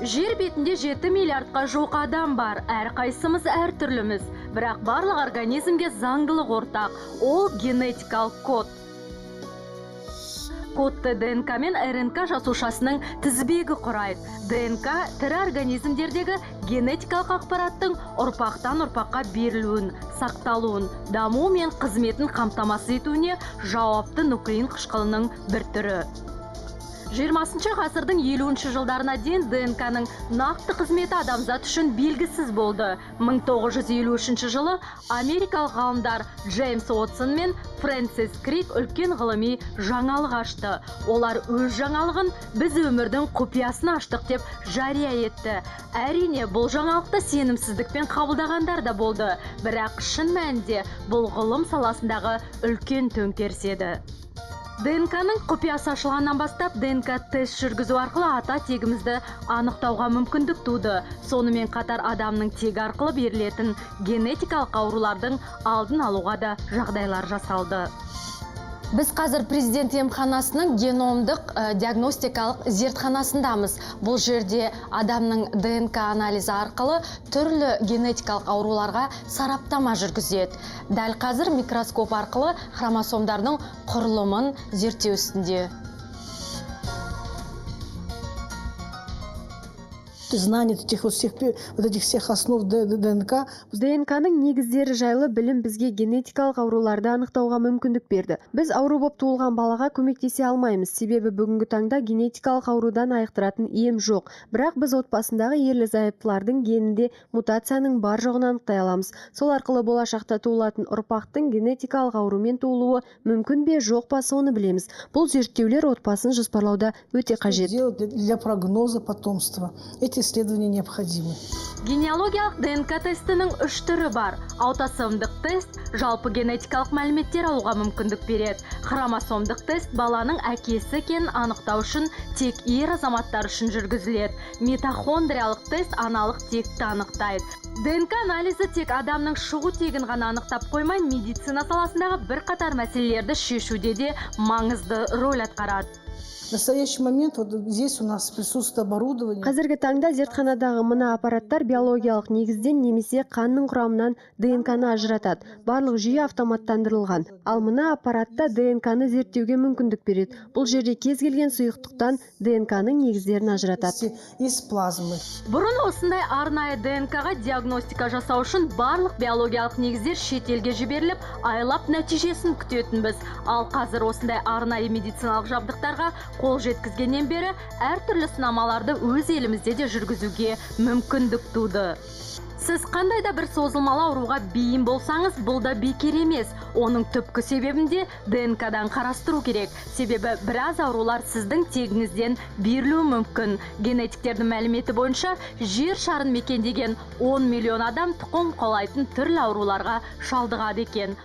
Жер бетінде 7 миллиардқа жуық адам бар. Әрқайсымыз әртүрліміз. Бірақ барлық организмге заңдылық ортақ. Ол генетикалық код. Кодты ДНК мен РНК жасушасының тізбегі құрайды. ДНК тірі организмдердегі генетикалық ақпараттың ұрпақтан ұрпаққа берілуін, сақталуын, дамуы мен қызметін қамтамасыз етуіне жауапты нуклеин қышқылының бір түрі. 20 ғасырдың 50 жылдарына дейін ДНК-ның нақты қызметі адамзат үшін белгісіз болды. 1953 жылы америкалық ғалымдар Джеймс Уотсон мен Фрэнсис Крик үлкен ғылыми жаңалық ашты. Олар өз жаңалығын біз өмірдің құпиясын аштық деп жария етті. Әрине, бұл жаңалықты сенімсіздікпен қабылдағандар да болды. Бірақ шын мәнінде бұл ғылым саласындағы үлкен төңкеріс еді. ДНК-ның құпиясы ашылғаннан бастап ДНК тест жүргізу арқылы ата тегімізді анықтауға мүмкіндік туды. Сонымен қатар адамның тегі арқылы берілетін генетикалық аурулардың алдын алуға да жағдайлар жасалды. Біз қазір президент емханасының геномдық диагностикалық зертханасындамыз. Бұл жерде адамның ДНК анализі арқылы түрлі генетикалық ауруларға сараптама жүргізеді. Дәл қазір микроскоп арқылы хромосомдардың құрылымын зерттеу үстінде. Знание этих вот всех, вот этих всех основ ДНК. ДНК-ның негіздері жайлы білім бізге генетикалық ауруларды анықтауға мүмкіндік берді. Біз ауру боп туылған балаға көмектесе алмаймыз, себебі бүгінгі таңда генетикалық аурудан айықтыратын ем жоқ. Бірақ біз отбасындағы ерлі-зайыптылардың генінде мутацияның бар жоғын анықтай аламыз. Сол арқылы болашақта туылатын ұрпақтың генетикалық аурумен туылуы мүмкін бе, жоқ па, соны білеміз. Бұл зерттеулер отбасын жоспарлауда өте қажет. Для прогноза потомства. Эти исследования необходимы. Генеалогиялық ДНК тестінің үш түрі бар. Аутосомдық тест жалпы генетикалық мәліметтер алуға мүмкіндік береді. Хромосомдық тест баланың әкесі екенін анықтау үшін тек ер азаматтар үшін жүргізіледі. Митохондриялық тест аналық текті анықтайды. ДНК анализі тек адамның шығу тегін ғана анықтап қоймай, медицина саласындағы бірқатар мәселелерді шешуде де маңызды роль атқарады. В настоящий момент вот здесь у нас присутствует оборудование. Қазіргі таңда зертханадағы мына аппараттар биологиялық негізден немесе қанның құрамынан ДНК-ны ажыратады. Барлық жүйе автоматтандырылған. Ал мына аппаратта ДНК-ны зерттеуге мүмкіндік береді. Бұл жерде кез келген сұйықтықтан ДНК-ның негіздерін ажыратады. Из плазмы. Бұрын осындай арнайы ДНК-ға диагностика жасау үшін барлық биологиялық негіздер шетелге жіберіліп, айлап нәтижесін күтетінбіз. Ал қазір осындай арнайы медициналық жабдықтарға қол жеткізгеннен бері әртүрлі сынамаларды өз елімізде де жүргізуге мүмкіндік туды. Сіз қандай да бір созылмалы ауруға бейім болсаңыз, бұл да бекер емес. Оның түпкі себебін де ДНК-дан қарастыру керек. Себебі біраз аурулар сіздің тегіңізден берілуі мүмкін. Генетиктердің мәліметі бойынша жер шарын мекендеген 10 миллион адам тұқым қуалайтын түрлі ауруларға шалдығады екен.